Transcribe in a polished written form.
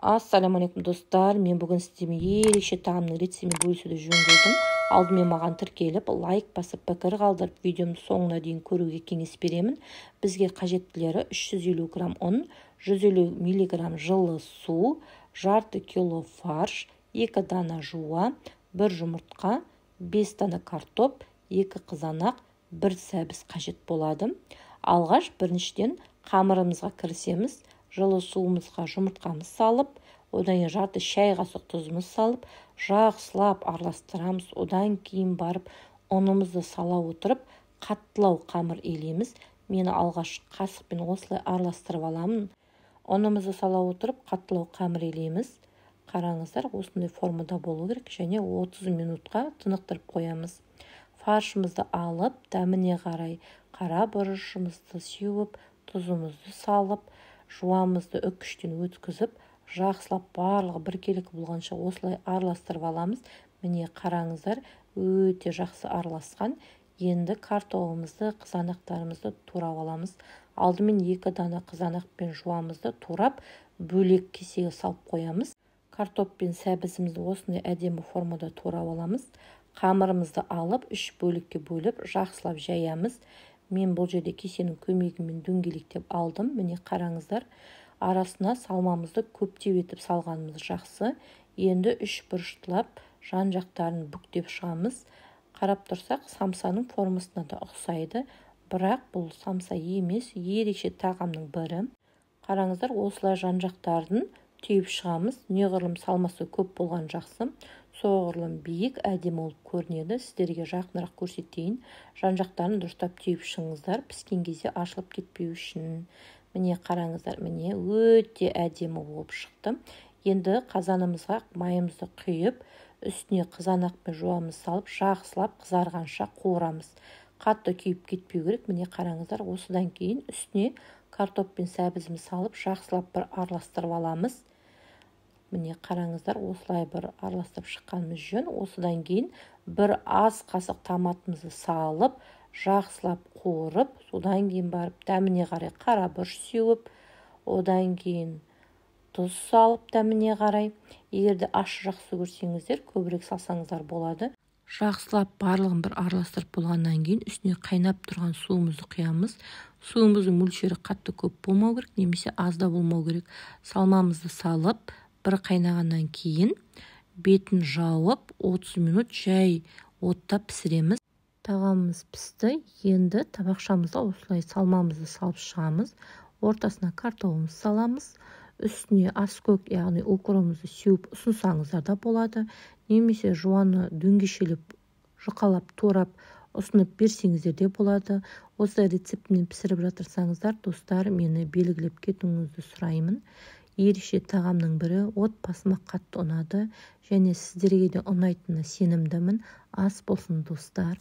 Ассалаумағалейкум, достар! Мен бүгін сіздермен ерекше тағамның рецептімен бөлісуді жөн көрдім. Алдымен маған тіркеліп, лайк басып, пікір қалдырып, видеомды соңына дейін көруге кеңес беремін. Бізге қажеттілері: 350 грамм ұн, 150 миллиграмм жылы су, жарты кило фарш, 2 дана жуа, бір жұмыртқа, 5 дана картоп, 2 қызанақ, бір сәбіз қажет болады. Алғаш біріншіден қамырымызға кірісеміз. Жылы суымызға жұмыртқамыз салып, одан кейін жарты шай қасық тұзымыз салып, жақсылап араластырамыз. Одан кейін барып ұнымызды сала отырып, қаттылау қамыр илейміз. Мен алғаш қасықпен осылай араластырып аламын. Ұнымызды сала отырып, қаттылау қамыр илейміз. Қараңыздар, осындай формада болу керек және 30 минутқа тынықтырып қоямыз. Фаршымызды алып, дәміне қарай қара бұрышымызды сеуіп, тұзымызды салып, жуамызды үккіштен өткізіп, жақсылап барлығы біркелкі болғанша осылай араластырып аламыз. Міне, қараңыздар, өте жақсы араласқан. Енді картобымызды, қызанақтарымызды турап аламыз. Алдымен 2 дана қызанақ пен жуамызды турап, бөлек кесеге салып қоямыз. Картоп пен сәбізімізді осындай әдемі формада турап аламыз. Қамырымызды алып, үш бөлікке бөліп, жақсылап жаямыз. Мен бұл жерде кесенің көмегімен дөңгелектеп алдым. Міне, қараңыздар, арасына салмамызды көптеп етіп салғанымыз жақсы. Енді үш бұрыштылап, жан жақтарын бүктеп шығамыз. Қарап тұрсақ, самсаның формасына да ұқсайды, бірақ бұл самса емес, ерекше тағамның бірі. Қараңыздар, осылай жан жақтарын түйіп шығамыз. Неғұрлым салмасы көп болған жақсы, соғұрлым биік, әдемі болып көрінеді. Сіздерге жақынырақ көрсетейін. Жан жақтарын дұрыстап түйіп шығыңыздар, піскен кезде ашылып кетпеу үшін. Міне, қараңыздар, міне, өте әдемі болып шықты. Енді қазанымызға майымызды құйып, үстіне қызанақ пен жуамызды салып, жақсылап қызарғанша қуырамыз. Қатты күйіп кетпеу керек. Міне, қараңыздар, осыдан кейін үстіне картоп пен сәбізімізді салып, жақсылап бір араластырып аламыз. Міне, қараңыздар, осылай бір араластырып шыққанымыз жөн. Осыдан кейін бір ас қасық томатымызды салып, жақсылап қуырып, содан кейін барып дәміне қарай қара бұрыш сеуіп, одан кейін тұз салып дәміне қарай. Егер де ащы жақсы көрсеңіздер, көбірек салсаңыздар болады. Жақсылап барлығын бір араластырып болғаннан кейін үстіне қайнап тұрған суымызды құямыз. Суымыздың мөлшері қатты көп болмау керек немесе аз да болмау керек. Салмамызды салып, бір қайнағаннан кейін бетін жауып, 30 минут жай отта пісіреміз. Тағамымыз пісті. Енді табақшамызға осылай салмамызды салып шығамыз. Ортасына картобымызды саламыз. Үстіне аскөк, яғни укробымызды сеуіп ұсынсаңыздар да болады, немесе жуаны дөңгешелеп, жұқалап турап ұсынып берсеңіздер де болады. Осы рецептімен пісіріп жатырсаңыздар, достар, мені белгілеп кетуіңізді сұраймын. Ерекше тағамның бірі, отбасыма қатты ұнады және сіздерге де ұнайтынына сенімдімін. Ас болсын, достар!